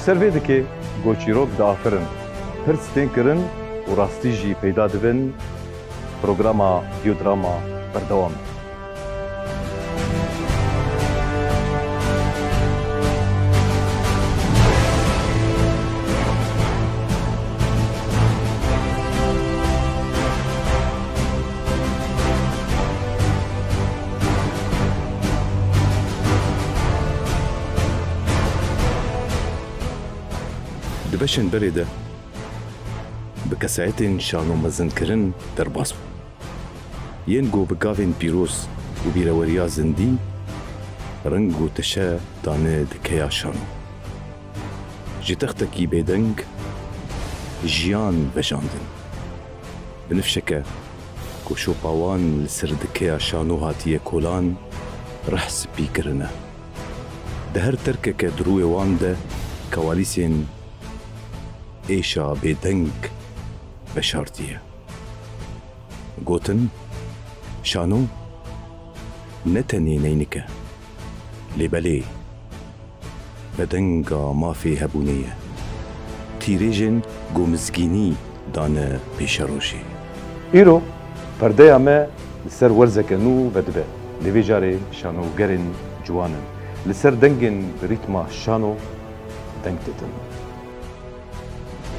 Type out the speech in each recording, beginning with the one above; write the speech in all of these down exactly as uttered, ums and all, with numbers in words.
Ser vê dikê ku çîrok diafirin, pirs tên kirin û rastî jî peyda dibin, programa Dîyodrama berdewam e. Di beşên berê de bi kesayetên şano mezinkirin derbas bû. Yên ku bi gavên pîroz û bîreweriya zindî reng û teşe dane dikeya şano. Ji textekî bêdeng jiyan vejandin. Binifşeke ku şopa wan li ser dikeya şano hatiye kolan, reh spî kirine. Di her terkeke di rûyê wan de kewalîsên êşa bêdeng veşartiye. Gotin, şano ne tenê neynik e, lê belê vedenga mafê hebûnê ye. Tîrêjên ku mizgînî dane pêşerojê. Îro perdeya me li ser werzeke nû vedibe. Lê vê carê şanogerên ciwan in. Li ser dengên bi rîtma şano deng ditin.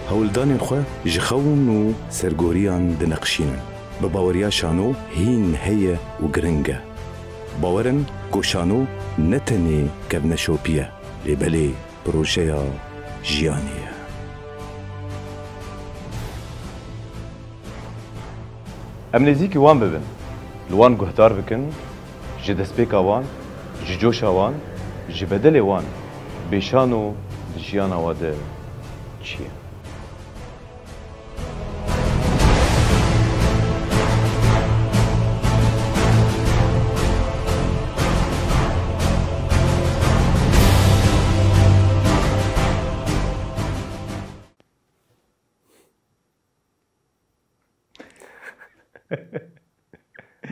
Hewldanên xwe ji xewn û sergoriyan dineqşînin. Bi baweriya şano hîn heye û giring e. Bawer in ku şano ne tenê kevneşopî ye, lê belê projeya jiyanê ye. Em nêzîkî wan bibin, li wan guhdar bikin, ji destpêka wan, ji coşa wan, ji bedelê wan bê şano di jiyana we de çi ye?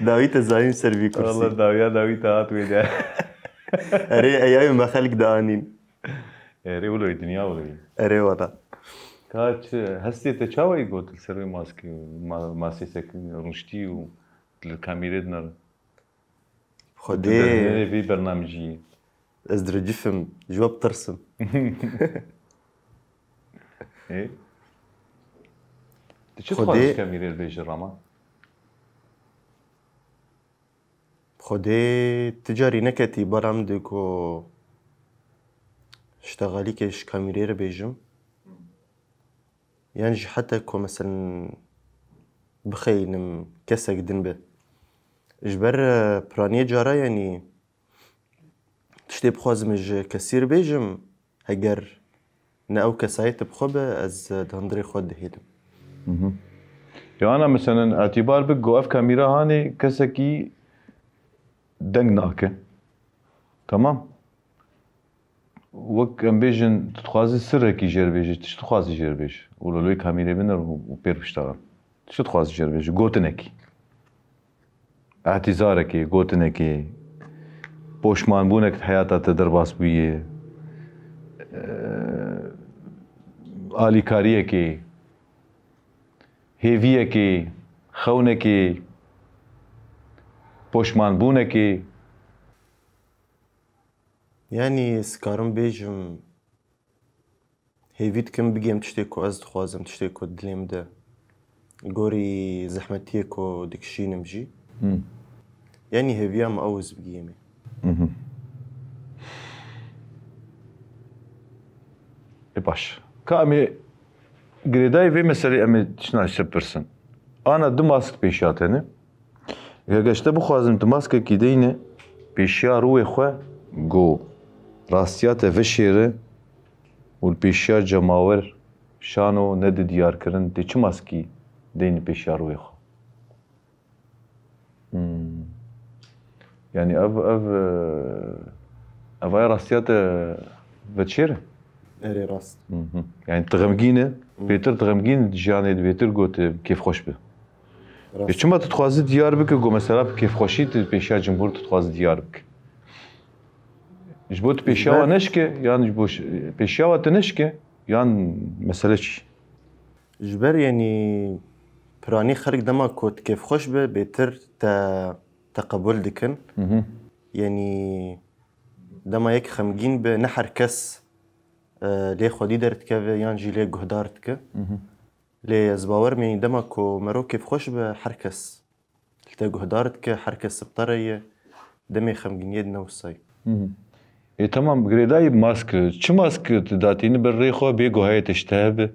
Dawî te zanîn ser vî kursî. Wala dawiya dawî te hat wê de. Erê, eyayê me xelk dianîn. Erê, wilo dinya wilo. Erê, wala. Ka çi, hestê te çawa yî got li ser wê maskê, ma-, masê sek rûniştî û li kamîrê dinere? Xwedê. Tu dernê vê bernameciyê. Ez diricifim, ji we bitirsim. Ê? Tu çi Xwedê dixwazî ji kamîrê re bêjî, Rama? Xwedê ti carî neketî bala min de ku ştexalîkê ji kamîrê re bêjim. Yan jî heta ku, meselen, bixeyînim kesek din be. Ji ber, e, piraniyê cara, yanî, tiştê bixwazim ji kesî re bêjim, heger ne ew kesayet bi xwe be, ez, e, di hundirê xwe dihêlim. Mhm. Ya ana, meselen, etîbar bik ku ev kamîra hanê kesekî deng nake. Tamam. Wek em bêjin, tu dixwazî sirekî jêr bêjî, tu çi dixwazî jêr bêjî? Û li wê kamîrê binir û, û pêr biştexil. Tu çi dixwazî jêr bêjî? Gotinekî. Ehtîzarekê, gotinekê, poşmanbûnek di heyata te derbas bûye, e, alîkariyekê, hêviyekê, xewnekê, poşmanbûnekê. Yanî, ez karim bêjim, hêvî dikim bigêm tiştê ku ez dixwazim, tiştê ku dilê min de, gorî zehmetiyê ku dikişînim jî. Hmm. Yanî hêviya min ew ez bigêmê. Mhm. Ê baş. Ka em ê girêdayî vê meselê em ê tiştna ji te bipirsin. Ana du mask pêşiya te ne. Heke ji te bixwazim tu maskekî deyne pêşiya rûyê xwe ku rastiya te veşêre û li pêşiya cemawer şano nedi diyarkirin, tê çi maskî deyne pêşiya rûyê xwe? Hmm. Yanî ev, ev, e, ev aya rastiya te veşêre? Erê, rast. Mhm. Yanî tu xemgîn e, Hmm. bêtir tu xemgîn jiyanê dibêtir got, e, kêfxweş be. Rast. E, çima tu dixwazî diyar bike ku mesela bi kêfxweşî tu pêşiya cumhur tu dixwazî diyar bike? Ji bo tu pêşiya Ji ber- wa neşke, yan ji bo ş- pêşiya wa tu neşke, yan mesele çi? Ji ber, yanî, piranî xelk dema ku tu kêfxweş be, bêtir te, te qebûl dikin. Mhm. Yanî, dema yek xemgîn be, ne her kes, e, lê xwedî derdikeve yan jî lê guhdar dike. Mhm. Lê ez bawer me, yanî, dema ku mero kêfxweş be, her kes li te guhdar dike, her kes bi te re ye, demê xemgîniyê dine wisa ye. Mhm. Ê, temam, girêdayî mask, çi mask tu datînî ber rê xwe bê guhayê te ji te hebe,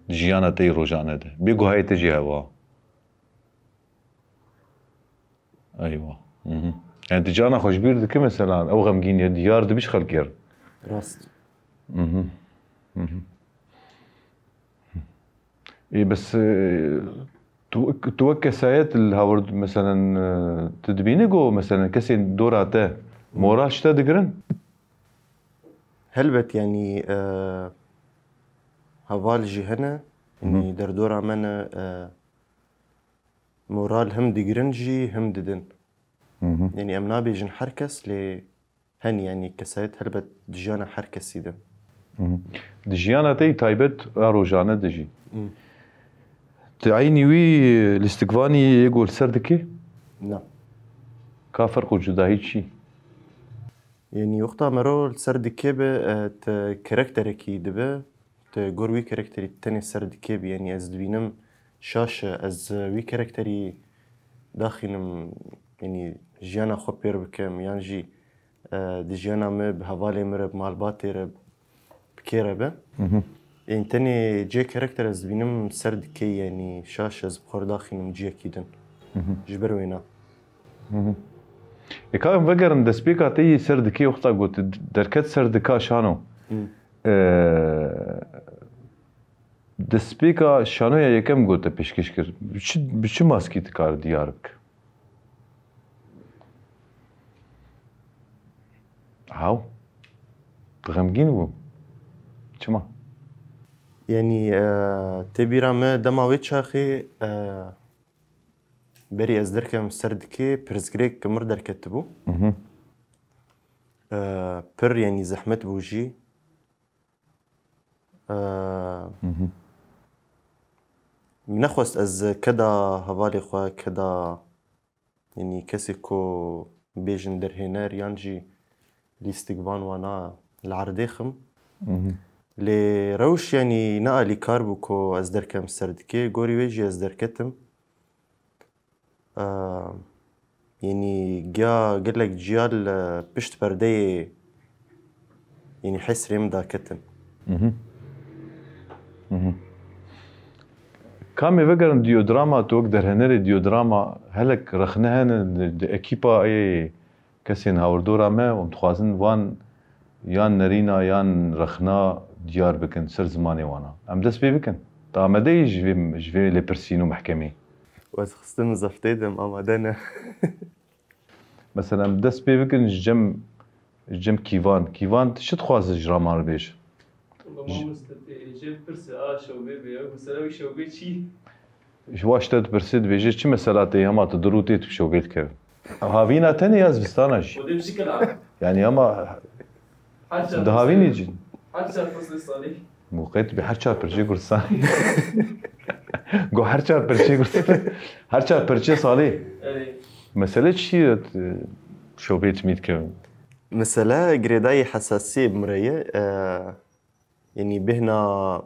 di jiyana te yê rojane de? Bê guhayê te jî hewa. Eywa. Mhm. Yani tu cana xwe ji bîr dikî, mesela, ew xemgîniye diyar dibe ji xelkê re. Rast. Mhm. Mhm. Ê, bes, e, tu, tu wek kesayet li hawir, meselen, e, tu dibînî ku, meselen, kesên dora te moral ji te digirin? Helbet, yanî, e, heval jî hene, yanî, Hı. derdora me ne, e, moral him digirin jî, him didin. Hı hı. Yanî, em nabêjin her kes, lê Henî, yanî kesayet helbet di jiyana her kesî de. Mhm. Di jiyana te yî taybet a rojane de jî. Hmm. Tu eynî wî lîstikvanî yê ku li ser dikî? Na. Ka ferq û cudahî çi? Yanî wexta mero li ser dikê be, e, tu kerekterekî dibe, tu gor wî kerekterî tenê ser dikê bî. Yanî ez dibînim şaş e, ez wî kerekterî daxînim, yanî jiyana xwe pêr bikim, yan jî, e, di jiyana me bi hevalê min re, bi malbatê re, bi kê re be. Mhm. Ên tenê cê kerekter ez dibînim ser dikê, yanî şaş ez bi xwe re daxînim ciyekî din. Mhm. Ji ber wêna. Mhm. Ê, ka em vegerin destpêka te yî ser dikê wexta got derket ser dika şano. Hı. Ee, destpêka şanoya yekem got te pêşkêş kir. Bi çi, bi çi maskî dikare diyar bike? Haw. Tu xemgîn bû. Çima? Yanî, e, tê bîra me dema wê çaxê, e, berî ez derkevim ser dikê, pirsgirêk mir derketibû. Mhm. E, pir, yanî zehmet bû jî. E, Mhm. Min nexwest ez keda hevalê xwe, keda, yanî kesê ku bêjin derhêner yan jî lîstikvan wana li erdê xim. Mhm. Lê rewş, yanî ne alîkar bû ku ez derkem ser dikê, gorî wê jî ez derketim. Eee, yanî giya gelek ciya li pişt perdeyê, yanî hesrê min daketin. Mhm. Mhm. Ka em ê vegerin dîyodrama, tu wek derhenerê dîyodrama, helek rexne hene di, di ekîpa ê kesên hawirdora me û em dixwazin van yan nerîna yan rexna diyar bikin ser zimanê wana. Em dest pê bikin. Tu amade yî ji vê, ji vê lêpirsîn û mehkemê? Ez xistim zeftê de, em amade ne. Mesela, em dest pê bikin ji cem, ji cem kîvan. Kîvan, tu çi dixwaze ji raman re bêje? Wala mamoste, tê êjê pirse, a şewbê bê, ew mesela wî şewbê çi? Ji wa ji te dipirsê, dibêje, çi mesela tê, hema tu di rû tê, tu bi şewbê dikevî. Havîna tenê ya zivistana jî? Xwedê bijikil a. Yani ama Her çar di havînî fislê, cî. Her çar fislê salî. Muqet bi her çar pirçê Kurdistan. Go her çar pirçê Kurdistan. Her çar pirçê salî. Erê. Mesele çi ye, şewbê timî dikevin? Mesele girêdayî hesasiyê bi min re ye. E, Yanî bêhna,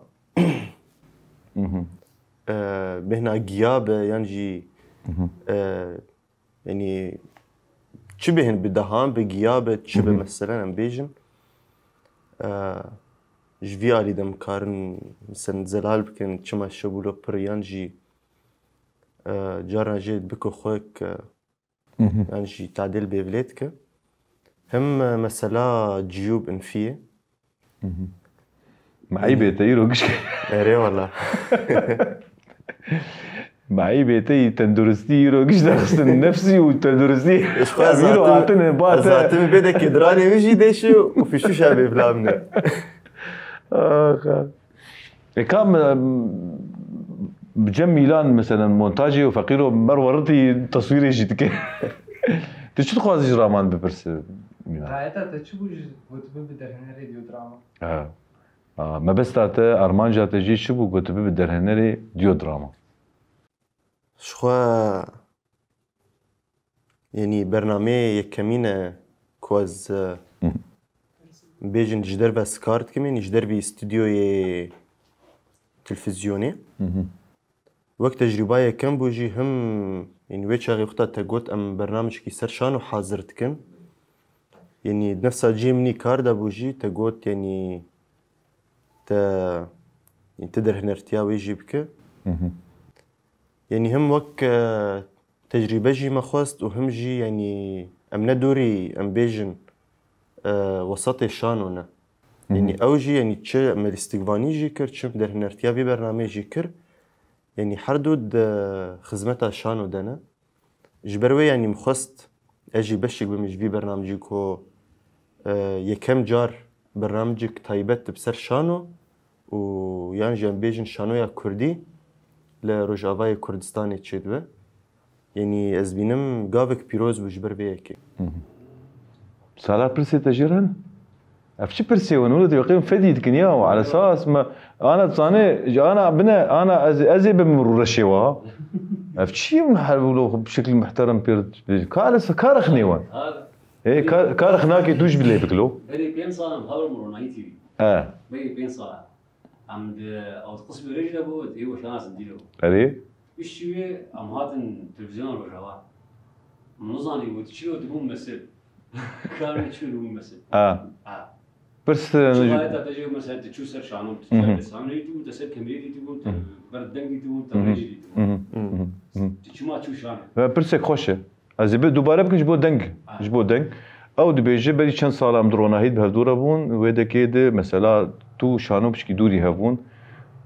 Mhm. e, bêhna giya be yan jî, Mhm. e, yanî çi bêhn bi dehan, bi giya be, çi be Mhm. meselen em bêjin. E, ji vî alî de em karin mesela zelal bikin, çima şebûlo pir yan jî, e, caran jê biko xwe ke Mhm. Yan jî tadêl bêvilê dike. Hem, e, mesela ciyûb infiyê. Mhm. Me eybê te îro giş. Erê wala. Me eybê te yî tenduristî îro giş derxistin. Nefsî û tenduristî. Ji xwe ez Îro zaten, hatine, ba ez te. Zaten bê de kêdiranê min jî dêşe û fişûşa bêvila min e. Axa. E, kam, em, bi cem Mîlan, meselen, montajê û Feqîro Merweritî teswîrê jî dike. Tu çi dixwazî ji Raman bipirse, Mîlan? Xayeta te çi bû ji ku tu bibe derhênerê Dîyodrama? Ha. Ha, mebesta te, armanca te jî çi bû ku tu bibe derhênerê Dîyodrama? Jixwe, yanî bernameyê yekemîn e ku ez, e, Hı. bêjin ji derve kar dikim, yanî ji dervî stûdyoyê televîzyonê. Hı hı. Wek tecrûba yekem bû jî him, yanî wê çaxê wexta te got em bernamecekî ser şano hazir dikin. Yanî nefsa cihê min î kar de bû jî te got, yanî te, yanî ti derhênertiya wê jî bike. Hı hı. Yanî him wek, e, tecrîbe jî me xwest û him jî, yanî em ne dorî, em bêjin, e, wesatê şano ne. Hı hı. Yanî ew jî, yanî çi me lîstikvanî jî kir, çi derhênertiya vî bernameyê jî kir, yanî her du di xizmeta şano de ne. Ji ber wê, yanî min xwest ez jî beşek bim ji vî bernamecî ku, e, yekem car bernamecek taybet bi ser şano û yan jî em bêjin şanoya kurdî li Rojavayê Kurdistanê çêdibe. Yanî ez bînim gavek pîroz bû ji ber vê yekê. Hı hı. Sala pirsê te jê re ne? Ev çi pirsê win? Wilo dê qeyim fedî dikin ya, ala esas me, ana dizane, ji ana bine, ana ez, ez ê bim rûreşê wa. Ev çi ye min her wilo bi şekil muhterem pêr, ka li se-, ka rexnê wan. Ê, ka, ka rexnakê tu ji bilê bikilo. Berê pênc sal em haber mi ronahî T V. E. Berê pênc sal. Em di ew qismê rêj de bû, ê weşana zindî de bû. Erê. Piştî wê em hatin televîzyona Rojava. Min nizanî got çi yo dibûm mesil. Karê çi yo dibûm mesil. Ha. Ha. Pirs, Çi e, gayet te jê mesela tu çû ser şano, tu Hı hı. ser şano dîtibûn, te ser kamerê dîtibûn, tu Hı hı. ber deng dîtibûn, tu Hı hı. rêjî dîtibûn. Hı hı. Hı hı. Hı hı. Tu çima çû şano? Ve pirsek xweş e. Ez ê bi dubare bikim ji bo deng. Ha. Ji bo deng. Ew dibêje berî çend sala em di ronahî bi hevdû re bûn. Wê dekê de mesela tu şano pişkî dûrî hev bûn.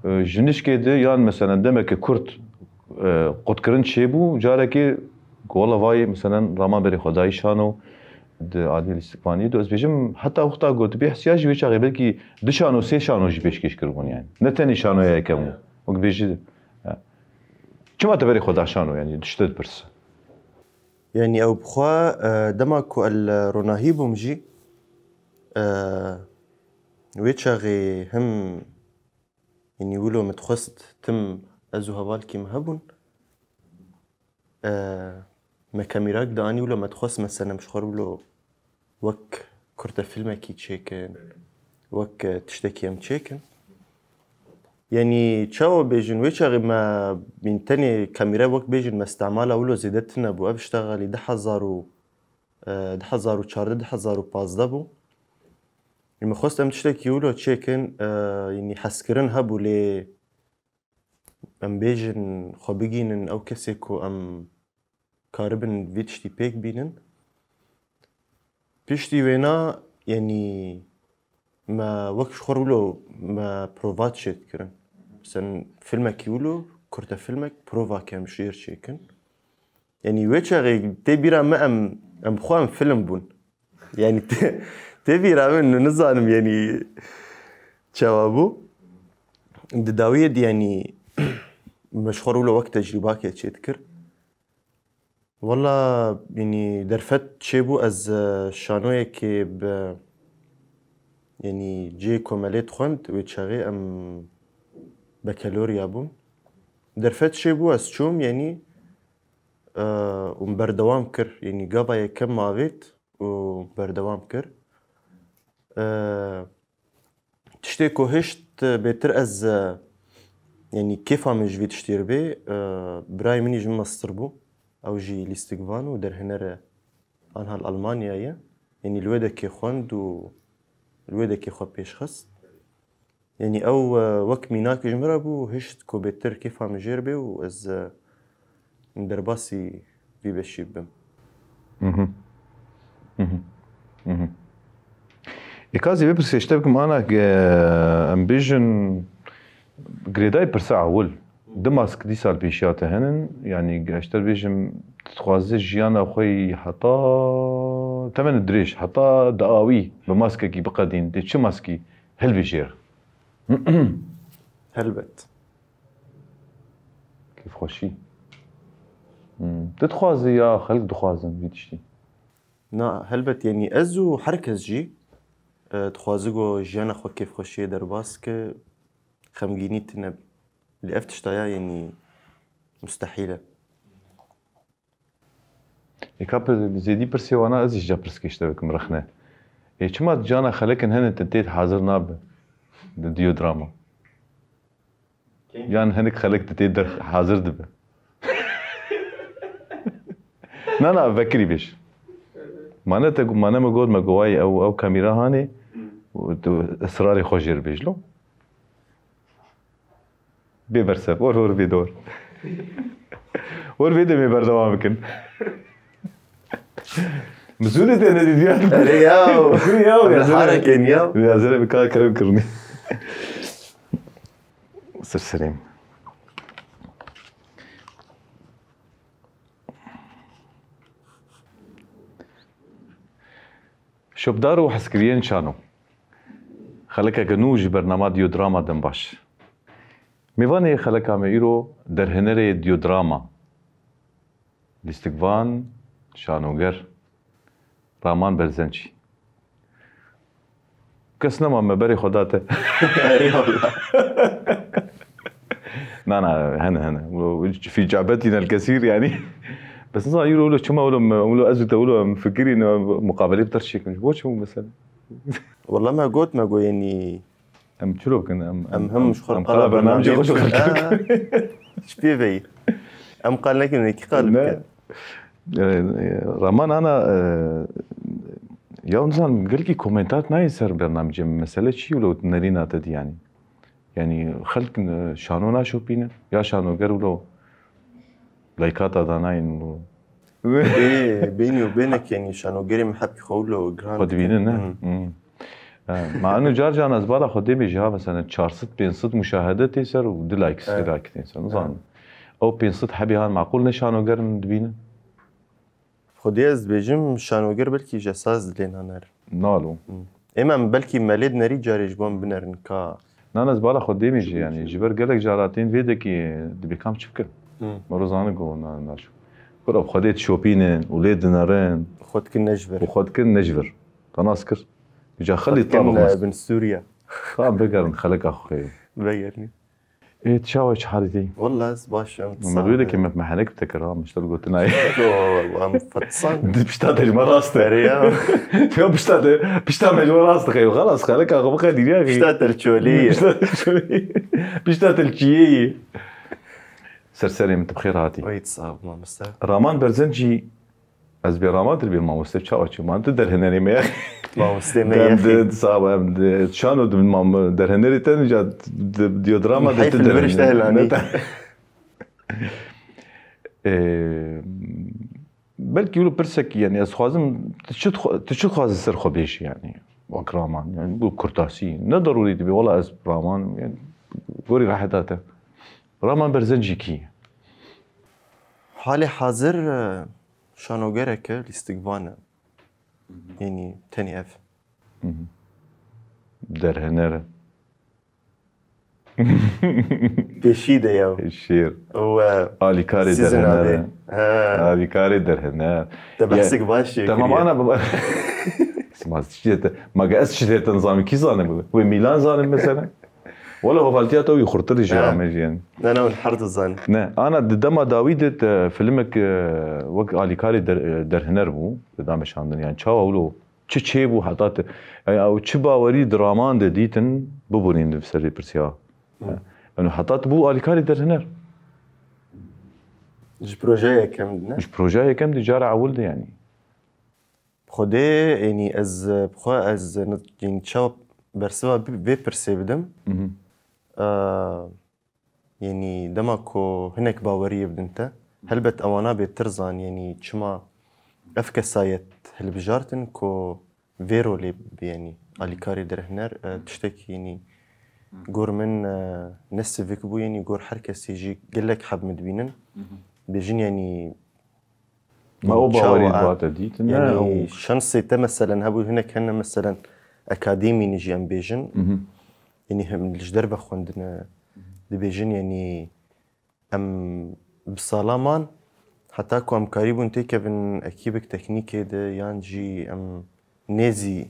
E, ji nişkê de yan mesela demeke kurt, e, qutkirin çêbû, carekê wela vayê mesela raman berê xwe dayî şano di aliyê lîstikvaniyê de. Ez bêjim heta wexta ku tu bê hesiya jî wê çaxê belkî du şano, sê şano jî pêşkêş kiribûn yani. Ne tenê şanoya yekem bû. Wek bêjî, ya. Çima te berê xwe da şano yani? Tişt te dipirs. Yanî ew bi xwe, e, dema ku el ronahî bûm jî, e, wê çaxê him, yanî wilo min dixwest tim ez û hevalkî min hebûn. E, me kamîrak dianî wilo me dixwest, meselem ji xwe re wilo wek kurtefilmekî çêkin, wek, e, tiştekî em çêkin. Yanî çawa bêjin, wê çaxê me bîn tenê kamîre wek bêjin me istemala wilo zêde tune bû. Ev işte xalî du hezar û, e, du hezar û çardeh, du hezar û pazdeh bû. Min xwest em tiştekî wilo çêkin, e, yanî hezkirin hebû lê em bêjin xwe bigînin ew kesê ku em karibin vî tiştî pêk bînin. Piştî wêna, yanî me wek ji xwe re wilo me prova çêdikirin. Mesela filmekî wilo, kurte filmek, prova kem şêr çêkin. Yanî wê çaxê tê bîra me em, em xwe em film bûn. Yanî tê, tê bîra min, nizanim yanî çawa bû. Di dawiyê de yanî me ji xwe re wilo wek tecrûbakê çêdikir. Wela, yanî derfet çêbû ez, e, şanoyekê bi, yanî cihê komelê dixwend, wê çaxê em bekelorya bûn. Derfet çêbû ez çûm, yanî, e, û min berdewam kir. Yanî gava yekem min avêt û berdewam kir. E, Tiştê ku hişt, e, bêtir ez, e, yanî kêfa min ji vê tiştê re bê, e, birayê min jî ji min mestir bû. Ew jî lîstikvan û derhêner e, anha li Almanya ye. Yanî li wê dekê xwend û li wê dekê xwe pêş xist. Yanî ew, e, wek mînak ji min re bû, hişt ku bêtir kêfa min jê re bê û ez, e, derbasî vî beşî bibim. Mhm. Mhm. Mhm. Ê, ka ez ê vê pirsê ji te bikim, ana, e, em bêjin, girêdayî pirsa ewil. Du mask dîsa li pêşiya te henin, yanî ez ji te bêjim, tu dixwazî jiyana xwe yî heta temene dirêj, heta diawî bi maskekî biqedîn, dê çi maskî hilbijêr? Helbet. Kêfxweşî. Hmm. Tu dixwazî ya xelk dixwazin vî tiştî? Na, helbet, yanî ez û her kes jî, e, dixwaze ku jiyana xwe kêfxweşiyê derbas ke, xemgînî tine. Lê ev tişta ya, yanî mustehîl e. Ê ka bi zêdî pirsê wana ez jî ca pirskê ji te bikim rexne. Ê çima cana xelekin hene te tê hazir nabe di diyo drama? Yan hinek xelek di tê der hazir dibe. Na, na, vekirî bêj. Mane te, mane me got, me got, "Ay, ew, ew kamîra hanê û tu israrê xwe jêr bêj lo." Bê bersev, or, or, bê dor. Or, bê demê berdewam bikin. Mizûnê te nedî diya. Erê yaw. Erê yaw, Em ya li zere. Harekên yaw. Ya zere bi ka kerem kirnî. Sir serê min. Şopdar û hezkiriyên şano. Xelekeke nû ji bernama Diyo Drama dem baş. Mêvanê xeleka me îro derhenerê Diyo Drama. Lîstikvan, şanoger, Raman Berzençî. Kes nema me berê xwe date. Eyvallah. Na, na, hene, hene. Wilo, fî cabetî nelkesîr, yanî. Bes nizan, îro wilo çima wilo me, wilo ez û te wilo em fikirîn, em muqabelê bi te çêkin. Bo çi bû mesela? Wala me got, me got, yanî, Em çilo bikin? Em, em, em him em, ji xwe em qala qala bernamecê bernamecê xwe ji xwe bikin. Ha. Ji pê veyî. Em qal nekin, wekî qal Ne. bikin. E, e, Raman ana, e, ya nizanim, gelkî komentar nayê ser bernamecê min. Mesele çi wilo nerîna te dî yanî? Yanî xelk, e, şano naşopîne? Ya şanoger wilo laykata danayên wilo? Bê, bênî û bênek, yanî şanogerê min hepkî xwe wilo giran Xwe dikin. dibînin, ne? Hmm. Hmm. E, ma eno car can ez bala xwe dêmê jî ha, mesela çar sed pênc sed muşahede tê ser û du like, sê Evet. like tê ser. Nizanim. Evet. Ew pênc sed hebî han maqûl ne şanoger in dibînin? Xwedê ez dibêjim, şanoger belkî ji esas dilê nanerin. Nalo. Hmm. Ê me em belkî melê dinerî carê ji bo binerin ka. Nan ez bala xwe dêmê jî, yanî, ji ber gelek cara tên vê dekî dibê kam çi bikin. Hmm. Mero zanin ku na-, naço. Kur ev xwedê dişopînin û lê dinerin. Xwe dikin ne ji vir. Û xwe dikin ne ji vir. Te nas kir. Bi ca xelî Xwe dikin, tam e, bin Sûriye. Tam bigerin xeleka xwe. Vegerin. Ê, tu çawa, çi halî tê? Walla ez baş im. Me wê de ke me, me henek bi te kir, ha, min ji te gotinayê. Yo, em fetsan. Di pişta te ji me rast e. Erê ya. Ya pişta te, pişta me ji me rast e, xeyo. Xelas, xeleka xwe bixe dîriya xeyo. Pişta te li çolê ye. Pişta te li çolê. Pişta te li çiyê ye. Ser serê min, tu bi xêr hatî. Oy, sağ ol, mamoste. Raman Berzencî Ez bê Raman dir bê mamoste çawa çi man tu derhenerê me ya. Mamoste me Dem yaxî. de, sağ ol, em de, şano de mam derhenerê te nîca de, diyo drama de Heyf tu li vir derhenerê. işte helanî. Ne te-, Ee, belkî wilo pirsek, yani ez xwazim, tu çi dixwa-, tu çi dixwazî ser xwe bêjî yani, wek Raman, yani bu kurtasî, ne darûrî dibe, wala ez Raman, yani, gorî raheta te. Raman Berzencî kî ye? Halê hazir, e, şanogereke lîstikvan e. Hı hı. Yanî tenê ev. Hı hı. Derhener e. Pêşî de ya. Şêr. Û, e, Alîkarê Season derhener abi. e. He. Alîkarê derhener. Te Ya, behsek baş çê tamam, kiriye. ana baba. Sima çi diyete? Ma ez çi diyete nizam kî zanim? Wê Mîlan zanim mesela. Wala hevaltiya te wî xurtir ji Ha. ame jî yani. Ne, ne, hûn her du zan. Ne, ana di dema dawî de te filmek, e, wek alîkarê der-, e, derhiner bû, di dame şandin. Yani çawa wilo, çi çê bû heta te, yani ew çi bawerî draman de dîtin, biborîn di serê pirsiya. Hı. Yani heta tu bû alîkarê derhiner. Ji projeya yekem de, ne? Ji projeya yekem de cara ewil de yani. Xwedê, yanî ez, bi xwe ez, yanî çawa bersiva bi-, vê pirsê bidim? Mhm. Eee, yanî dema ku hinek baweriyê bidin te, helbet ewana bêtir zan, yanî çima ev kesayet hilbijartin ku vê rolê bi, yanî alîkarê derhiner, e, tiştekî, yanî gor min, e, ne sivik bû, yanî gor her kesê jî gelek heb min dibînin. Mhm. Bêjin, yanî Ma o Çawa? bawerî dibate dîtin, ne, Yani o şansê te meselen hebû, hinek hene meselen akademî jî em bêjin. Mhm. Yani hem li ji derve xwendine dibêjin, yani em bi sala man heta ku em karîbûn têkevin ekîbek teknîkê de yan jî em nêzî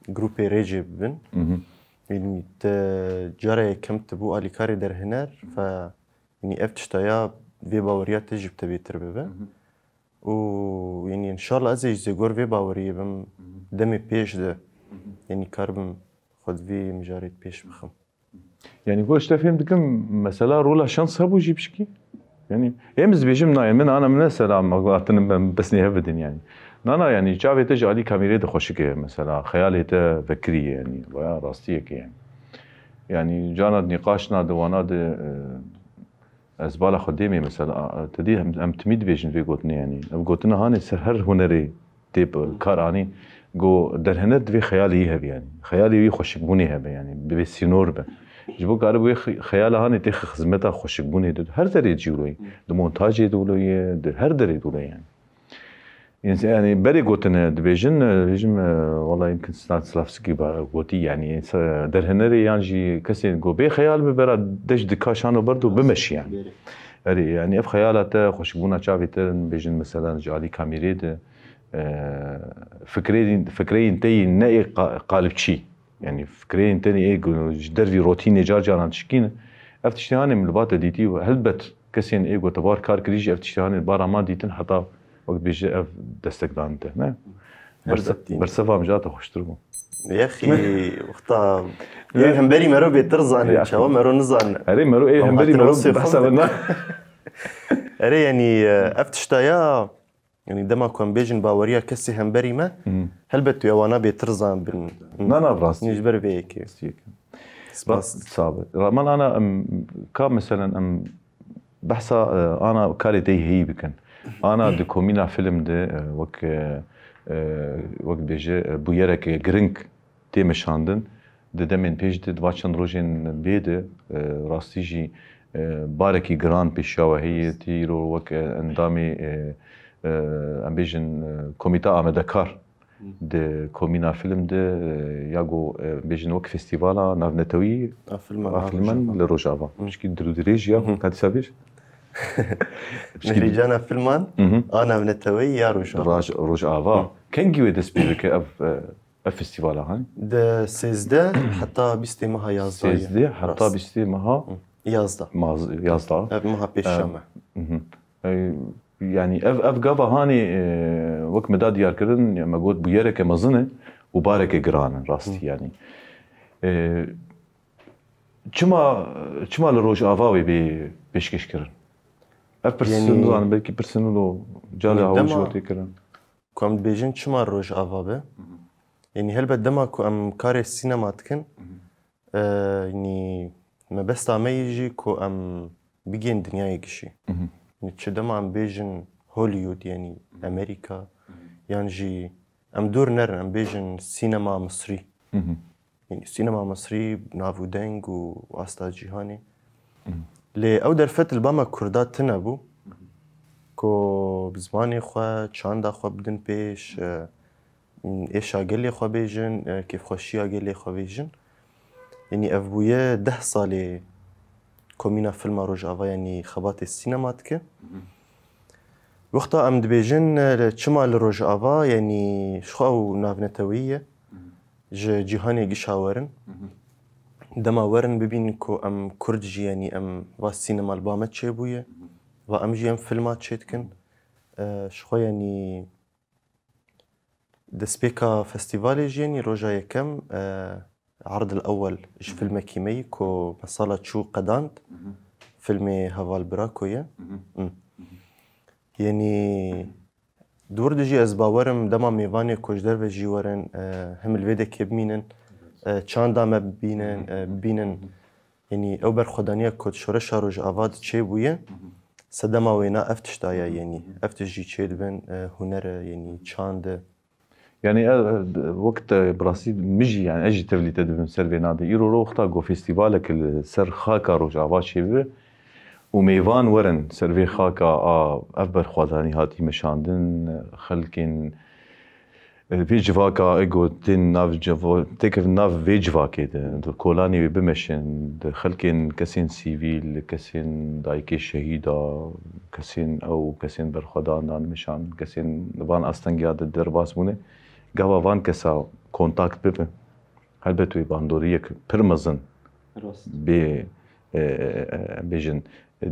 grûpê rêcê bibin. Mhm. Yanî te cara yekem tu bû alîkarê derhêner, fe yanî ev tişta ya vê baweriya te jî bi te bêtir bibe. Mhm. Û yanî înşallah ez ê ji zêgor vê baweriyê bim, Mhm. demê pêş de Mhm. yanî karibim xwe di vê mijarê de pêş bixim. Yanî ku işte fêm dikim, mesela rola şans hebû jî pişkî. Yanî em ez dibêjim nayê min, ana min ne selam, hatinim ben bes nê hev bidin yanî. Na, na, yanî çavê te ji alî kamîrê de xweşik e, mesela xeyalê te vekirî ye yanî, veya rastiyek e yanî. Yanî cana di nîqaşna di wana de, e, ez bala xwe dêmê mesela, a, te dî em, em timî dibêjin vê gotinê yanî. Ev gotina hanê ser her hunerê tê bi kar anî. Go derhener divê xeyalê wî hebe yanî. Xeyalê wî xweşikbûnê hebe yanî. Bibê sînor be. Ji bo kare wê xi-, xeyala hanê têxe xizmeta xweşikbûnê de. Her derê jî wilo ye. Di montajê de wilo ye, di her derê de wilo ye yanî. Yanî, yanî berê gotine dibêjin, e, dibêjim, e, wala yimkin Stanislavski ba-, gotî yanî, se-, derhenerê yan jî kesê go bê xeyal bi bera deş dika şano berdo bimeşî yanî. Erê, yanî ev xeyala te, xweşikbûna çavê te, bêjin mesela ji alî kamîrê de, e, fikreyên, fikreyên te yî ne ê qa-, qalibçî. Yanî fikreyên te yî ê gu-, ji dervî rotînê car caran dişikînin. Ev tiştê hanê min li ba te dîtî û helbet kesên ê gotebar kar kirî jî ev tiştê hanê bara ma dîtin heta wek dibêje ev destekdan te, ne? Helbet Berse-, dîn. Bersev am ja te xweştir bû. Yexî, wexta Ye- ê hemberî mero bêtir zanin, Ya. çawa mero nizanin. Erê mero ê Em hemberî hatin mero Rûsya behsa xwe. Vin. Erê, yanî, e, ev tişta ya, yanî dema ku em bêjin baweriya kesê hemberî me, Hı. helbet tu ya wana bêtir zanibin. Na, na, bi rastî. Nî ji ber vê yekê. Rastî yekê. Spas. Ra-, sabe. Raman ana em, ka meselen em behsa, e, ana karê te yî heyî bikin. Ana di komîna film de, e, wek, e, e, wek dibêje, e, bûyereke giring tê meşandin. Di demên pêş de, di va çend rojên bê de, e, rastî jî, e, barekî giran pêşiya we heye. Tî îro wek, e, endamê, e, e, em bêjin, e, Komîta Amedekar di komîna film de, e, ya go, e, bêjin wek festîvala navnetewî A filman a a filman Rojava. Li Rojava. Hı. Pişkî dirûdirêj ya, Hı. ka dîsa bêj? Pişkî Mihrîcana filman Hı hı. a navneteweyî ya Rojava. Raj-, Rojava. Hı. Kengî wê dest pê bike ev, e, ev festîvala, ha? Di sêzdeh heta bîstê meha yazdeh ye. Sêzdeh heta Rast. bîstê meha Hı. Yazdeh. Maz-, yazdeh. Ev meha pêşiya Em, me. Mhm. E, yanî ev, ev gava hanê, e, wek me da diyar kirin, ya me got bûyereke mezin e û bareke giran in, rastî Hı. yanî. E, çima, çima li Rojava wê bê pêşkêş kirin? Ev pirs Yanî nizanim, belkî pirsî nû calê Yanî awe dema jî tê kirin. Ku em dibêjin çima Rojava be? Mhm. Yanî helbet dema ku em karê sînema dikin, Mhm. e, yanî mebesta me yî jî ku em bigihên dinyayê gişî. Mhm. Yanî çi dema em bêjin Hollywood, yanî Mhm. Amerîka, Mhm. yan jî em dûr nerin, em bêjin sînema Misrî. Mhm. Yanî sînema Misrî, nav û deng û asta cîhanê. Mhm. Lê ew derfet li ba me Kurda tune bû. Mhm. Ku bi zimanê xwe, çanda xwe bidin pêş, e, êşa gelê xwe bêjin, e, kêfxweşiya gelê xwe bêjin. Yanî ev bûye deh salê Komîna Filma Rojava, yanî xebatê sînema dike. Mhm. Wexta em dibêjin, e, çima li Rojava, yanî ji xwe ew navneteweyî ye. Mhm. Ji cîhanê gişa werin. Mhm. Dema werin bibînin ku em Kurd jî, yanî em va sînema li ba me çêbûye. Mhm. Va em jî em filma çêdikin. E, ji xwe, yanî destpêka festîvalê jî, yanî roja yekem, e, erdil ewel ji filmekî me yî ku me sala çû qedand. Mhm. Filmê Heval Birako ye. Mhm. Hı. Mhm. Yanî dûr de jî ez bawerim dema mêvanê ku ji derve jî werin, e, him li vê dekê bimînin, e, çanda me bibînin, e, bibînin. Yanî ew berxwedaniya ku di şoreşa Rojava de çêbûye, sedema wêna ev tişta ye, yanî ev tişt jî çêdibin, e, huner e, yanî çand e. Yanî, e, e, wek te bi rastî min jî, yanî ez jî tevlî te dibim ser vê nadê. Îro ro wexta ku festîvalek li ser xaka Rojava çêbibe û mêvan werin ser vê xaka a ev berxwedanî hatî meşandin, xelkên, e, vê civaka, e, ku tên nav civo-, têkevin nav vê civakê de, di kolanê wê bimeşin, di xelkên, kesên sivîl, kesên dayikê şehîda, kesên ew, kesên berxwedan dan meşan, kesên li van astengiya de derbas bûne, gava van kesa kontakt bibe, helbet wê bandoriyek pir mezin Rast. bê, e, e, e, bêjin,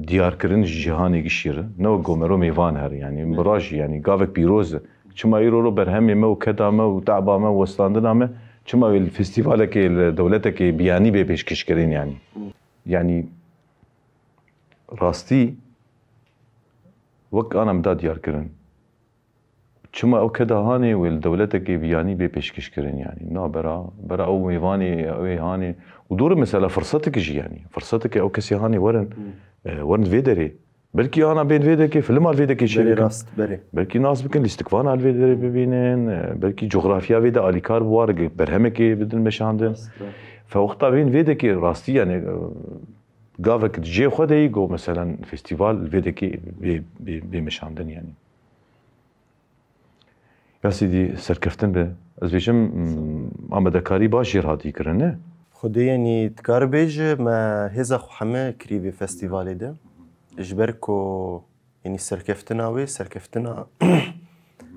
diyarkirin ji cîhanê gişî re. Ne wek ku mero mêvan here, yanî, Evet. mira jî, yanî, gavek pîroz e. Çima îro ro berhemê me û keda me û teba me û westandina me, çima wê li festîvalekê, li dewletekê biyanî bê pêşkêşkirin, yanî? Hı. Yanî, rastî, wek ana min da diyarkirin. Çima ew keda hanê wê li dewletekê biyanî bê pêşkêşkirin, yanî? Na, bera, bera ew mêvanê, ew ê hanê. Û dor e mesela firsetek jî, yanî. Firsetek e ew kesê hanê werin, Hmm. e, werin vê derê. Belkî ana bên vê dekê, filma li vê dekê Berê çêbikin. rast, berê. Belkî nas bikin, lîstikvana li vê derê bibînin, e, belkî coxrafya vê de alîkar bi war, berhemekê bidin meşandin. Rast, rast. Fe wexta bên vê dekê rastî, yanî, e, gavek di cihê xwe de yî, go, meselen, festîval li vê dekê bê, bê, bê meşandin, yanî. Ya Sîdî, serkeftin be. Ez bêjim, mm, amadekarî baş jê re hatî kirin, ne? Xwedê, yanî, dikare bêje, me hêza xwe heme kirî vê festîvalê de. Ji ber ku, yanî, serkeftina wê, serkeftina,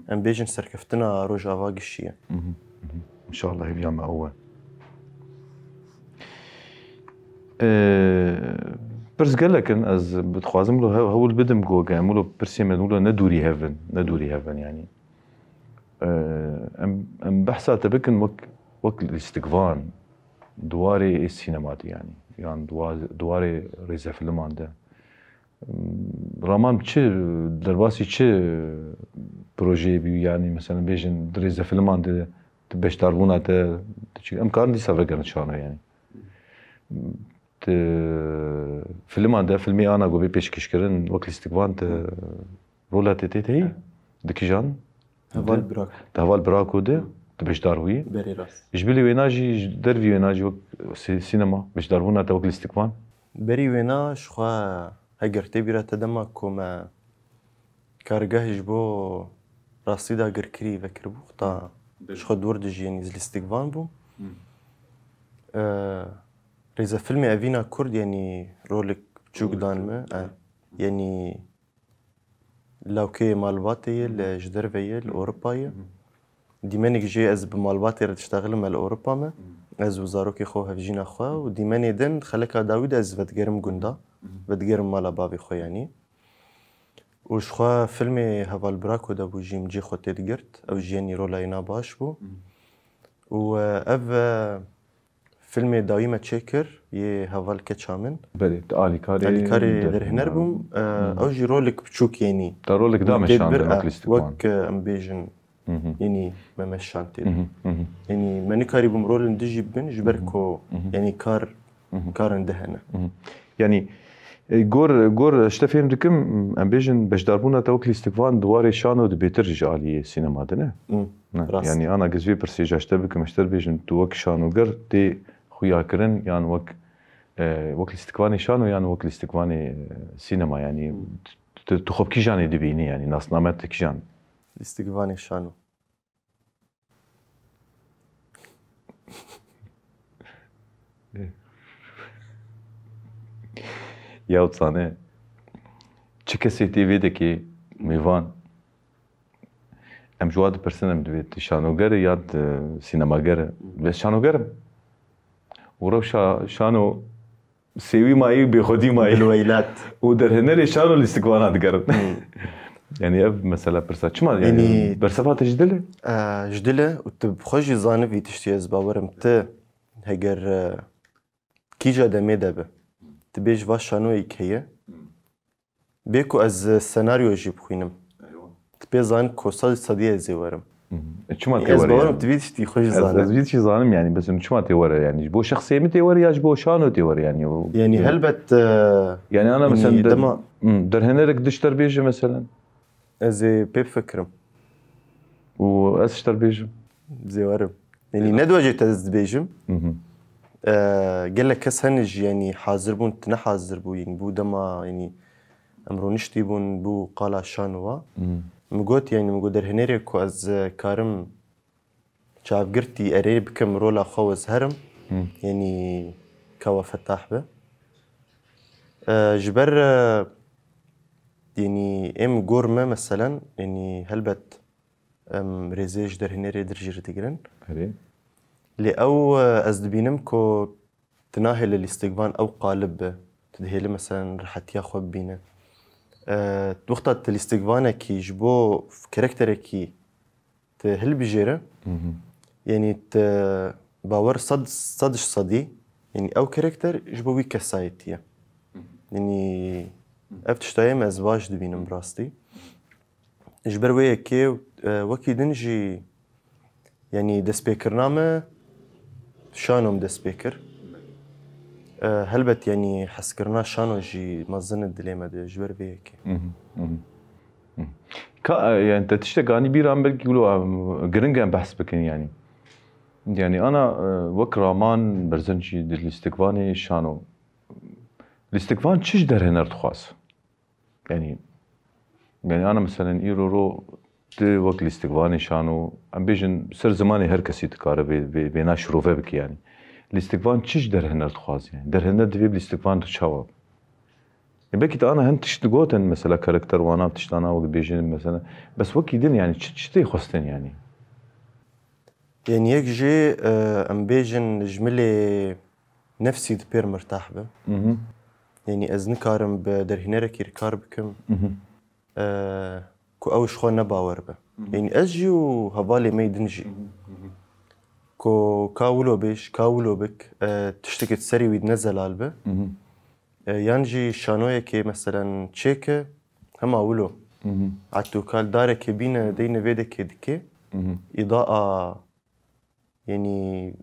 em bêjin, serkeftina Rojava gişî ye. Mhm, mhm. Înşallah hêviya me ew e. Ee, pirs gelek in, ez dixwazim lo hev-, hewl bidim ku em wilo pirsê me wilo ne dûrî hev in, ne dûrî hev in, yanî. Ee, em, em behsa te bikin wek, wek lîstikvan, di warê ê sînema de, yanî, yan di wa-, di warê rêzefilman de. Raman çi, derbasî çi projeyê bû, yanî, mesela, bêjin, di rêzefilman de, di beşdarbûna te, di çi, em karin dîsa vegerin şano, yanî. Di filman de, filmê ana ku bê pêşkêşkirin, wek lîstikvan te rola te tê heyî? Di kîjan? Heval Di, Biraku. Di Heval Biraku de, Hı. tu beşdar bûyî? Berê rast. Ji bilî wêna jî, ji dervî wêna jî wek sî-, sînema, beşdarbûna te wek lîstikvan? Berî wêna ji xwe heger tê bîra te dema ku me kargehê ji bo rastî dagirkirî vekiribû, ta Hı. ji xwe dûr dijî, yanî, ez lîstikvan bûm. Hı. E, rêzefilmê Evîna Kurd, yanî, rolek biçûk Rolek dan biçûk, me. E, hı. Yanî, Lawkê malbatê ye, li, ji derve ye, li Ewropa ye. Dîmenek jê ez bi malbatê re diştexilim, me li Ewropa me. Ez û zarokê xwe, hevjîna xwe û dîmenê din xeleka dawî de ez vedigerim gunda. Vedigerim mala bavê xwe, yanî. Û ji xwe filmê Heval Biraku de bû jî min cê xwe tê digirt. Ew jî, yanî, rola wêna baş bû. Û, e, ev, e, Filmê dawî me çêkir, yê Heval Keça Min. Belê, tu alîkarê Alîkarê derhêner derhêner bûm. bûm. E, Hı. ew jî rolek biçûk, yanî. Te rolek da Min tê meşandin, bir, wek e, lîstikvan. wek, e, em bêjin, Hı hı. yanî me meşand tê. Hı hı, hı hı. Yanî me nikarîbûm rolên din jî bibin, ji ber Hı hı. ku, Hı hı. yanî kar, Hı hı. karên din hene. Hı hı. Yanî, e, gor, gor, ji te fêm dikim, em bêjin, beşdarbûna te wek lîstikvan di warê şano de bêtir ji aliyê sînema de, ne? Hı. Ne, Rast. yanî ana ez vê pirsê ji te bikim, ji te bêjim, tu wek şanoger tê xuyakirin yan wek, e, wek lîstikvanê şano yan wek lîstikvanê, e, sînema, yanî Hmm. tu, tu xwe bi kîjanê dibînî, yanî nasname te kîjan? Lîstikvanê şano. Ya zane, çi kesê tê vê dekê mêvan, Em ji wa dipirsin, em divê tu şanoger î ya tu sînemager î? Divê şanoger im. Û rewşa şano sêwî mayî, bêxwedî mayî. Dilweylat. Û derhênerê şano lîstikvana digerin. Hmm. Yanî ev mesela pirsa. Çima, yanî, Yanî bersiva te ji dil e? E, ji dil e û tu bi xwe jî zanivî tiştî, ez bawer im tu heger, e, kîja demê de bi, tu bêj va şanoyek heye. Bê ku ez senaryo jî bixwînim. Eywa. Tu pê zanî ku sed sedî ez ê werim. Hı hı. E, çima tê Ez were bawerim yani? Tu vî tiştî xwe jî Ez, zane. ez vî tiştî zanim yani. Mesela çima tê were yani? Ji bo şexsê min tê were ya ji bo şano tê were yani? O, Yani ya- helbet, e, Yani ana yani mesela de- dema Hı, derhênerek dişter bêje mesela. Ez ê pê bifikirim. Û ez ji te re bêjim. Zê werim. Yanî ne dibêje te ez dibêjim. Hı hı. Ee, gelek kes hene jî, yanî hazir bûn, tu ne hazir bû, yanî bû dema, yanî em rûniştî bûn, bû qala şano wa. Hı. Min got, yanî min got derhênerê ku ez, e, karim çavgirtî erê bikim rola xwe, ez herim. Hı. Yanî kawa fetah be. Ee, ji ber, e, Yanî êm gor me meselen, yanî helbet em rêzê ji derhênerê dir jî digirin. Erê. Lê ew, e, ez dibînim ku tu nahêle lîstikvan ew qalib be. Tu dihêlî meselen rihetiya xwe bibîne. E, wexta tu lîstikvanekî ji bo karakterekî tu hilbijêre, Hı hı. Yanî tu bawer sed, sed ji sedî, yanî ew karakter ji bo wî kesayetî ye. Yanî ev tiştayê me ez baş dibînim bi rastî. Ji ber wê yekê, e, wekî din jî, yanî destpêkirina me şano min dest pê kir. E, helbet, yanî hezkirina şano jî mezin e dilê me de ji ber vê yekê. Hı hı, hı hı. Hı. Ka, e, yani te tiştek anî bîra min belkî wilo, em, giring em behs bikin yani. Yani ana, e, wek Raman Berzençî di lîstikvanê şano. Lîstikvan çi ji derhêner dixwaz? Yani, yani ana meselen îro ro tu wek lîstikvanê şano, em bêjin ser zimanê her kesî dikare vê, vê, vêna şirove bike yani. Lîstikvan çi ji derhêner dixwaz yani? Derhêner divê bi lîstikvan tu çawa? E, belkî te ana hin tişt digotin, mesela karakter wana tiştana wek dibêjin, mesela. Bes wekî din, yani, çi, çi tê xwestin, yani? Yanî yek jî, e, em bêjin ji milê nefsî di pêr mirtah be. Mhm. Yanî ez nikarim bi derhênerekî re kar bikim, Mhm. e, ku ew ji xwe ne bawer be. Mhm. Yanî ez jî û hevalê me yê din jî. Mhm, mhm. Ku ka wilo bêj, ka wilo bik, e, tiştekê di serê wî de ne zelal be. Mhm. E, yan jî şanoyekê, meselen, çêke, hema wilo. Mhm. Etû kal darekê bîne, deyne vê dekê dikê. Mhm. Îdaa, yanî,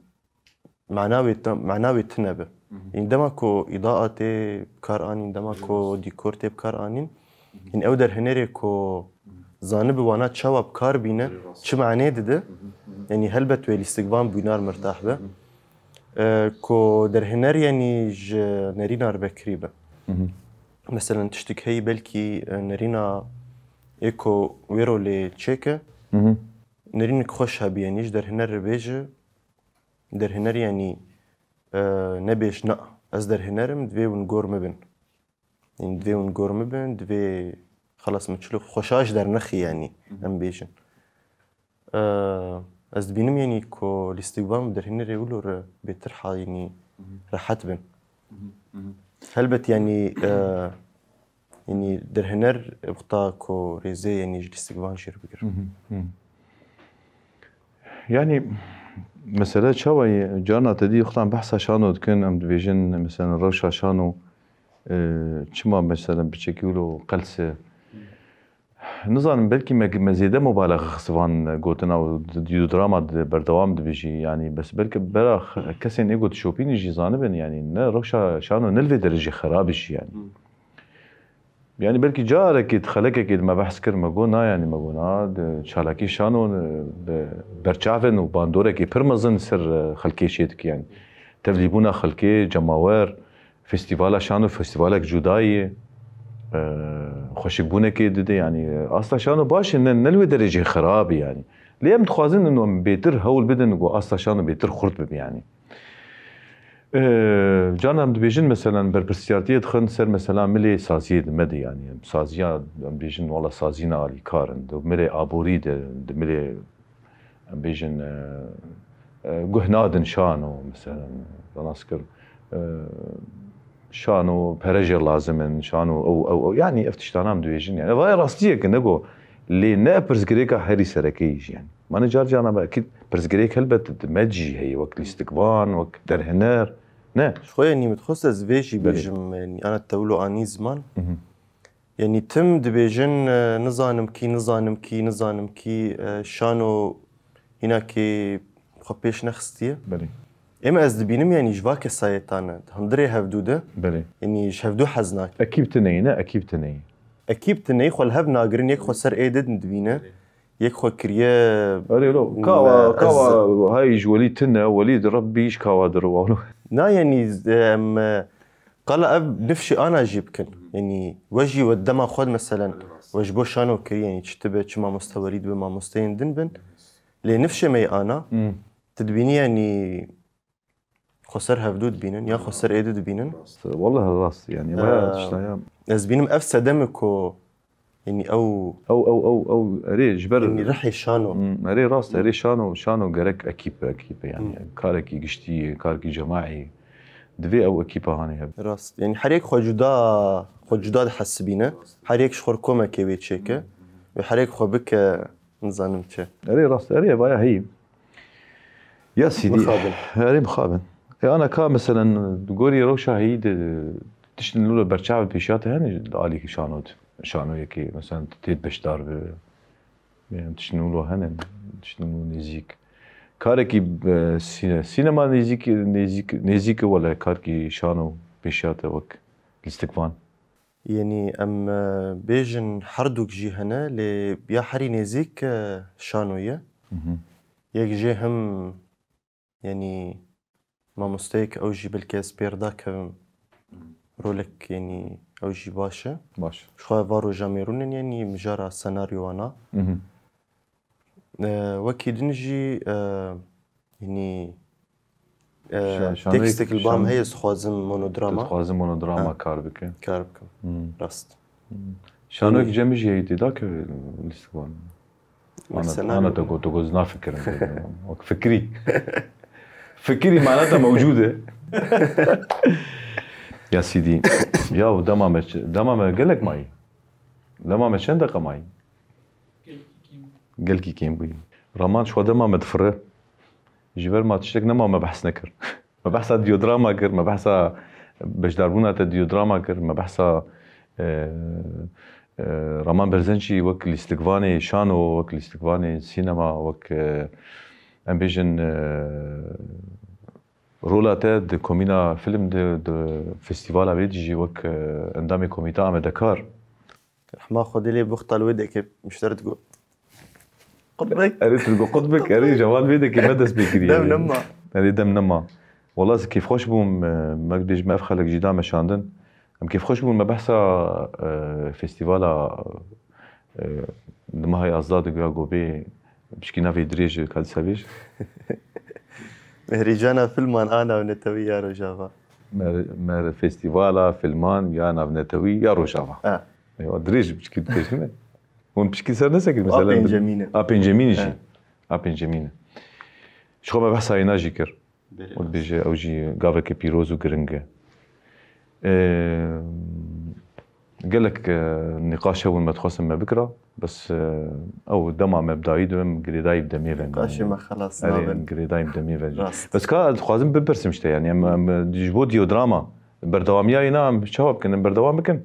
mena wê te-, mena wê tune be. Mhm. Yanî, dema ku îdaa tê bi kar anîn, dema ku dîkor tê bi kar anîn, Mhm. yanî, ew derhênerê ku Mhm. zanibi wana çawa bi kar bîne, Erê rast. çi manê dide, Mhm, mhm. yanî, helbet wê lîstikvan bûynar mirtah be. Mhm. E, ku derhêner, yanî, ji nerîna re vekirî be. Mhm. Meselen, tiştik heyî belkî, e, nerîna ê ku wê rolê çêke, Mhm. nerînek xweş hebî, yanî ji derhêner re bêje, derhêner, yanî, e, nebêj, na, ez derhêner im, divê hûn gor min bin. Yanî divê hûn gor min bin, divê xelas min çilo xweşa ji dernexî, yanî, Mhm. em bêjin. E, ez dibînim, yanî, ku lîstikvan bi derhênerê wilo re bêtir ha, yanî, Mhm. rehet bin. Mhm, mhm. Helbet, yanî, e, yanî derhêner wexta ku rêzê, yanî ji lîstikvan jê re bigir. Mhm, mhm. Yanî, mesele çawa ye? Carna te dî wextan behsa şano dikin, em dibêjin, mesela, rewşa şano, e, çima, mesela, piçekî wilo qels e? Nizanim, belkî me, me zêde mubalexe xist van gotina û di, di, drama di, berdewam dibe jî, yanî, bes belkî bera x-, kesên ê ku dişopînin jî zanibin, yanî, ne rewşa şano ne li vê derê jî xerab e jî, yanî. Hmm. Yanî, belkî carekê di xelekekê de me behs kir, me got, na, yanî, me got, na, di çalakî şano, e, bi berçavên û bandorekê pir mezin li ser, e, xelkê çêdike, yanî. Tevlîbûna xelkê, cemawer, Festîvala şano festîvalek cuda ye. E, xweşikbûnekê dide, yanî, e, asta şano baş e, ne, ne li wê derê jî xerab e, yanî. Lê em dixwazin ino em bêtir hewl bidin ku asta şano bêtir xurt bibe, yanî. E, carna em dibêjin, meselen, berpirsiyartiyê dixin ser, mesela, milê saziyê di me de, yanî. Saziya, em dibêjin, wala sazîna alîkar in. Di milê aborî de, di milê em bêjin, e, e, guh nadin şano, meselen, nas kir, e, şano pere jê lazim in, şano ew, ew, ew, yanî ev tiştana em dibêjin, yanî. Ev rastiyek e, ne ku, lê ne pirsgirêka herî sereke yî jî, yanî. Mane car carna be, ekîd pirsgirêk helbet di me jî heye, wek lîstikvan, wek derhêner, ne? Ji xwe, yanî, min dixwest ez vê jî Belê. bêjim, yanî, ana te wilo anî ziman. Mhm. Yanî tim dibêjin, e, nizanim kî, nizanim kî, nizanim kî, e, şano hînakê xwe pêş nexistiye. Belê. Êm ez dibînim, yanî ji va kesayetane, di hundirê hevdû de, Belê. yanî ji hevdû hez nake. Ekîb tune ye, ne? Ekîb tune ye. Ekîb tune ye, xwe li hev nagirin, yek xwe ser ê didin dibîne. Yek xwe kiriye Erê lo, me kawa, ez kawa hay ji welî tune, welî di Rebbî ji kawa di riwa lo. Na, yanî, em, e, qala ev nifşê ana jî bikin. Yanî, we jî we dema xwe, meselen, we ji bo şano kirî, yanî, çi dibe, çi mamoste welî dibe, mamosteyên din bin. Lê nifşê me yê ana, Hmm. tu dibînî, yanî, xwe ser hevdû dibînin, ya xwe ser êdî dibînin. Wallahî rast, yanî, Ee, bayağı tiştaya. Ez bînim ev sedem e ku Yanî ew Ew ew ew ew erê ji ber yanî rihê şano. Hmm, erê rast, erê şano, şano gerek ekîp, ekîp yani. Karekî giştî, karekî cemaî. Divê ew ekîpa hanê hebe. Rast. Yanî her yek xwe cuda, xwe cuda dihesibîne. Her yek ji xwe komekê wê çêke. Wê her yek xwe bike, nizanim çi. Erê rast, erê vaya heyî. Ya Sîdî. Mixabin. Erê mixabin. E ana ka meselen gorî rewşa heyî de tiştin lûle berçav pêşiya te hene li alî şano de. Şanoyekî meselen tê beşdar bi. Em tiştin wilo hene, tiştin wilo nêzîk. Karekî e, sîne, sînema nêzîk, nêzîk, nêzîk e wele karkî şano pêşiya te wek lîstikvan. Yanî em e, bêjin herdûk jî hene, lê ya herî nêzîk e, şano ye. Mhm. Yek jê him yanî mamosteyek ew jî belkî ez pêr dakevim rolek yanî ew jî baş e. Baş. Ji xwe va roja mêrûnin yanî mijara senaryowana. Mhm. E, wekî din jî e, yanî e, Şa- şanoyek- tekstek li bam şan- heye ez dixwazim monodrama Dixwazim monodrama Ha. kar bike. kar bikim. Hmm. Rast. Şanoyek cem jî heyî tê da ke lîstikvan. Wek Ana, senaryo ana bû. te got, te got ez nafikirim. Wek fikirî. Fikirî mana te mewcûd e. Ya Sîdî. Ya dema me, çi- dema me gelek mayî. Dema me çend deqa mayî? Gelkî kêm bûyî. Raman ji xwe dema me difire. Ji ber ma tiştek nema me behs nekir. Me behsa diyodrama kir, me behsa beşdarbûna te diyodrama kir, me behsa e, e, Raman Berzençî wek lîstikvanê şano, wek lîstikvanê sînema, wek e, em bêjin e, rola te di komîna film di, di festîvala vê dî jî wek e, endamê komîta amadekar. Rehma Xwedê lê bixtal wê deke mişter digo. Qutbek. Erê tu digo qutbek, erê jewan vê deke me dest pê kiriye. Dem nema. Erê dem nema. Wala ez kêfxweş bûm, e, me dibêjim ev xelek jî da meşandin. Em kêfxweş bûn me behsa e, festîvala e, di meha yazda de guya gobê pişkî navê dirêj ka dîsa bêj. Mehrîcana filman a navnetewî ya Rojava. Mer, mer festîvala filman ya navnetewî ya Rojava. Ha. Eywa, dirêj pişkî dibêjine. Hûn pişkî ser nesekir A mesela. pêncemîn e. A pêncemîn jî. He. A pêncemîn e. Ji xwe me behsa hêna jî kir. Û dibêje ew jî gaveke pîroz û giring e. Ee, gelek e, nîqaş hebûn me dixwestin me bikira. Bes e, ew dema me bi dayî dibim girêdayî bi demê ve. Kaşê me xelas Erê, nabin. Girêdayî bi demê ve. Rast. Bes ka ez dixwazim bipirsim işte yani em, em, ji bo diyodrama. Berdewamiya yê na em çawa bikin? Em berdewam bikin?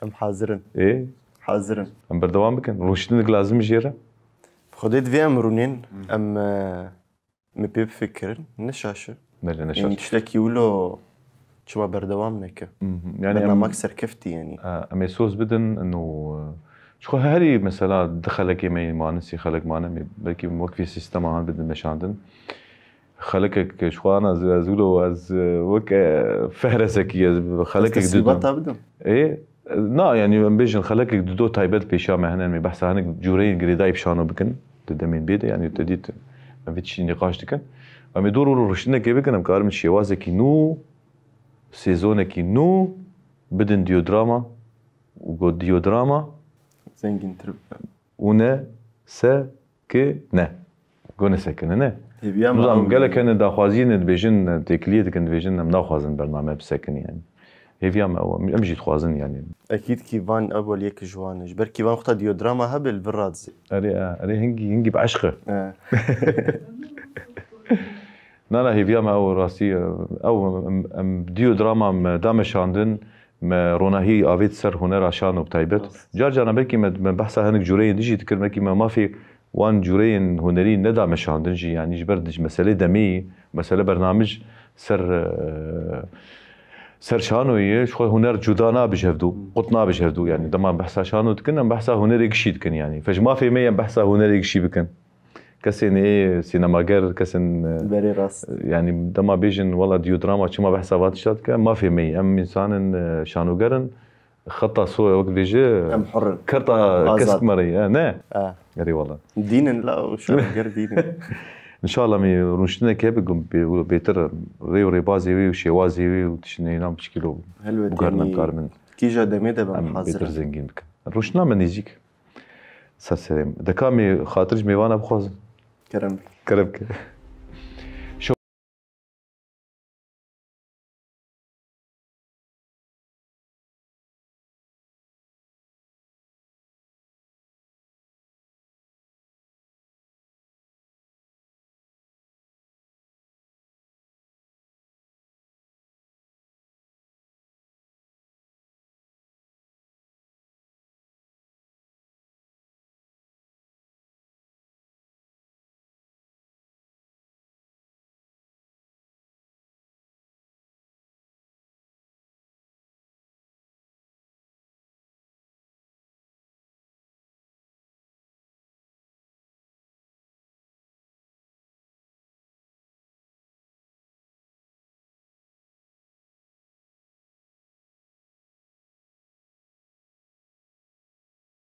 Em hazir in. Ê, Hazir in. em berdewam bikin. Rûniştinek lazim jê re. Xwedê divê em rûnên, em e, me pê bifikirin. Ne şaş e. Belê, ne Yanî şaş. tiştekî wilo çima berdewam neke. Mhm. Yani em, Bernamek serkeftî yanî. e, em ê soz bidin û e, ji xwe herî mesela di xelekê me yê mane, sî xelek mane, em ê belkî wek vê sîstema han bidin meşandin. Xelekek ji xwe ana ez, ez wilo ez e, wek e, fehresekî ez xelekek Tesîbata bidim. Ê, na, yani em bêjin xelekek dido taybet pêşiya me hene, em ê behsa hinek cûreyên girêdayî bi şano bikin, di demên bê de, yani te dît em vê tiştî nîqaş dikin. Em ê dor û rûniştinekê bikin, em karin şêwazekî nû, sêzonekî nû bidin diyodrama û got diyodrama Zengîntir bibe. û ne se ki ne. Gone sekine ne. Hêviya me Nizam ew gelek hene daxwaziyê ne dibêjin, têkiliyê dikin dibêjin em naxwazin bername bisekin yani. Hêviya me ew, em jî dixwazin yani. Ekîd kî van ebol yek ji wan e. Ji ber kî van xwe ta diyodrama hebe li vir radizê. Erê, e, erê hingî, hingî bi eşq e. E. Na, na, hêviya me ew rastî, e, ew em, em, em diyo drama me da meşandin, me ronahî avêt ser hunera şano bi taybet. Car carna belkî me, me behsa hinek cûreyên dijî dikir, belkî me mafê wan cûreyên hunerî neda meşandin jî, yanî ji ber dij meselê demê yî, mesele bernamij ser, e, ser şanoyê, ji xwe huner cuda nabe ji hevdû, qut nabe ji hevdû, yanî dema behsa şano dikin, em behsa hunerê gişî dikin, yanî. Fe ji mafê me ye em behsa hunerê gişî bikin. Kesên ê sînemager, kesên, e, Berê rast. yanî dema bêjin, wela diyo drama çima behsa van tişta dike, mafê me ye. Em însanên, e, şanoger in, xeta soya wek dibêje, Em hur in. Kerta Azad. Kesk me re ye, ne? E. Erê wala. Dîn in la û şanoger dîn in. Înşallah me rûniştinek hebe, bê-, bêtir rê û rêbazê wê û şêwazê wê û tiştên hênan pişkîlo Helbet, biguherînim yanî karibin. Kîja demê de be Em hazir bêtir e. Zengîn bikin. Rûşna me nêzîk. Ser serê min. Deka em ê xatir ji mêvana bixwazin. Kerem. Kerem ke.